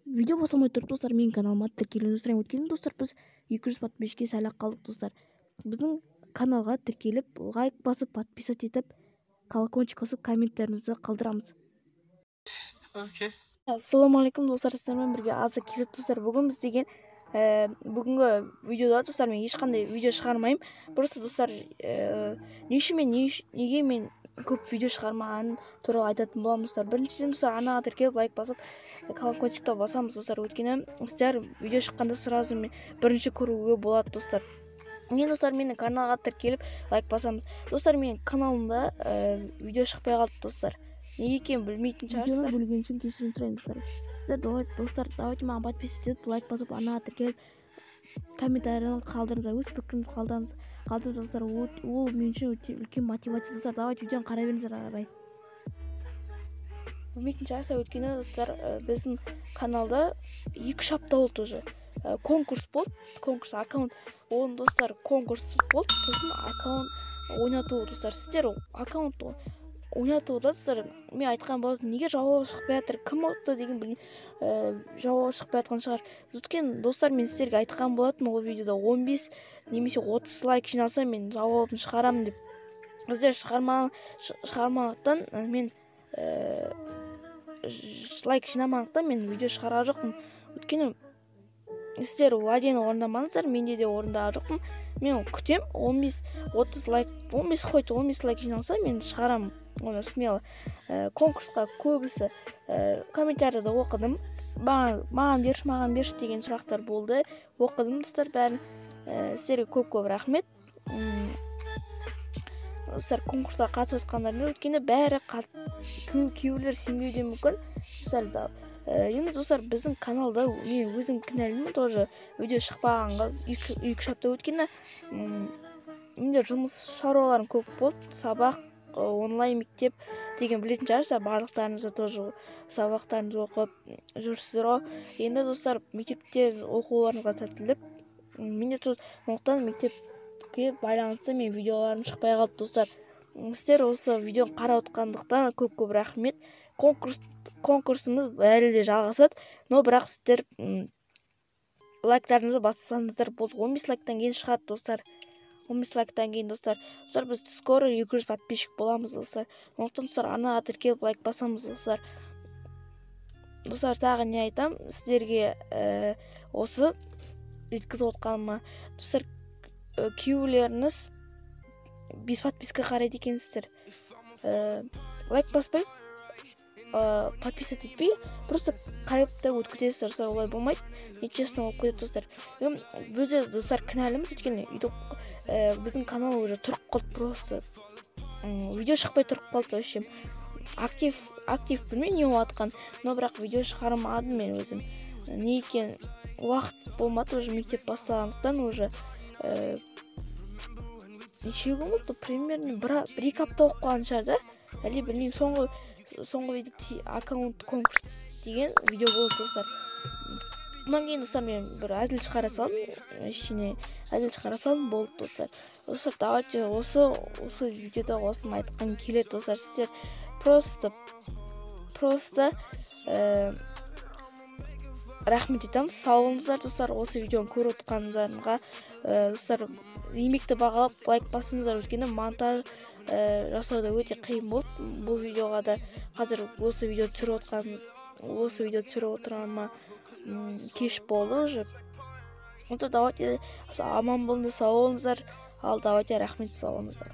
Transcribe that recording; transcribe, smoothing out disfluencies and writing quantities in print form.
Видео басталмай тұрып, достар, менің каналыма тіркелуіңізді сұраймын. Өйткені, достар, біз 200 подписчикке сәл ақ қалдық. Достар, біздің каналға тіркеліп, лайк басып, подписать етіп, колокольчик басып, комменттеріңізді қалдырамыз. Окей. Ассалаумағалейкум, достар! Сіздермен бірге Аза KZ. Достар, бүгін біз деген бүгінгі видеода, достар, мен ешқандай видео шығармаймын. Просто, достар, не үшін мен неге мен көп видео шығармағаным туралы айтатын боламын. Достар, біріншіден, достар, арнаға тіркеліп, лайк басып, колокольчикті басамыз, достар. Өйткені сіздер видео шыққанда сразу мен бірінші көруге болады. Достар, мен, достар, менің каналға тіркеліп, лайк басамыз. Достар, менің каналымда видео шықпай қалды, достар. Неге екенін білмейтін шығарсыздар. Видеоны бөлген үшін кешірім сұраймын, достар. Сіздер, достар, давайте маған подписываться етіп, лайк басып, арнаға тіркеліп, комментарийін қалдырыңыздар, өз пікіріңізді қалдырыңыз, достар. Ол мен үшін өте үлкен мотивация. Достар, давайте видеоны қарай беріңіздер ары қарай. Білмейтін шығарсыздар, өйткені, достар, біздің каналда 2-3 апта болды уже. Конкурс болды, конкурс аккаунт оның, достар, конкурс болды, сосын аккаунт ойнату. Достар, сіздер аккаунт ойнатуда, достар, мен айтқан болатынмын, неге жауап шықпай жатыр, кім ұтты деген білмеймін, жауап шықпай жатқан шығар. Өйткені, достар, мен сіздерге айтқан болатынмын ол видеода, 15 немесе 30 лайк жиналса, мен жауабын шығарамын деп. Сіздер шығармағандықтан, мен лайк жинамағандықтан, мен видео шығарған жоқпын. Өйткені сіздер уәдені орындамадыңыздар, менде де орындаған жоқпын. Мен күтем 15-30 лайк, 15, хоть 15 лайк жиналса, мен шығарамын оны смело. Конкурсқа көбісі, комментарийда оқыдым, маған берші, маған берші деген сұрақтар болды. Оқыдым, достар, бәрін. Сіздерге көп көп рахмет, достар, конкурсқа қатысып жатқандарыңа. Өйткені бәрі, кейбіреулер сенбеуі де мүмкін, достар. Енді, достар, біздің каналда мен өзім кінәлімін тоже видео шықпағанға 2-3 апта. Өйткені менде жұмыс шаруаларым көп болды, сабақ, онлайн мектеп деген, білетін шығарсыздар барлықтарыңыз да, тоже сабақтарыңызды оқып жүрсіздер ғой. Енді, достар, мектепте оқуларыңызға сәттілік. Менде сондықтан мектепке байланысты мен видеоларым шықпай қалды. Достар, сіздер осы видеоны қарап отқандықтан көп көп рахмет. Конкурсымыз әлі де жалғасады, но бірақ сіздер лайктарыңызды бассаңыздар болды. 15 лайктан кейін шығады, достар, 15 лайктан кейін. Достар, біз скоро 200 подписчик боламыз, достар. Сондықтан, достар, арнаға тіркеліп, лайк басамыз. Достар, тағы не айтам сіздерге, осы жеткізіп отқаныма, достар, кейбіреулеріңіз без подписка қарайды екенсіздер, лайк баспай, подписать етпей, просто қарап та өтіп кетесіздер. Достар, олай болмайды, нечестно болып кетеді. Достар, біз де, достар, кінәліміз, өйткені өйтіп біздің канал уже тұрып қалды, просто видео шықпай тұрып қалды вообще. Актив білмеймін не болып жатқанын, но бірақ видео шығармадым мен өзім. Не екен, уақыт болмады уже, мектеп басталғандықтан. Уже неше күн болды, примерно бір екі апта болып қалған шығар да, әлде білмеймін. Соңғы видео аккаунт конкурс деген видео болды, достар. Одан кейін, достар, мен бір әзіл шығара салдым, ештеңе, әзіл шығара салдым, болды, достар. Достар, давайте осы видеода осыны айтқым келеді. Достар, сіздер просто рахмет айтамын, сау болыңыздар, достар, осы видеоны көріп отқандарыңызға. Достар, еңбекті бағалап, лайк басыңыздар, өйткені монтаж жасауда өте қиын болды бұл видеоға да. Қазір осы видео түсіріп отқанымыз, осы видео түсіріп отырғаныма кеш болды уже. Онда давайте, аман болыңыздар, сау болыңыздар. Ал давайте, рахмет, сау болыңыздар.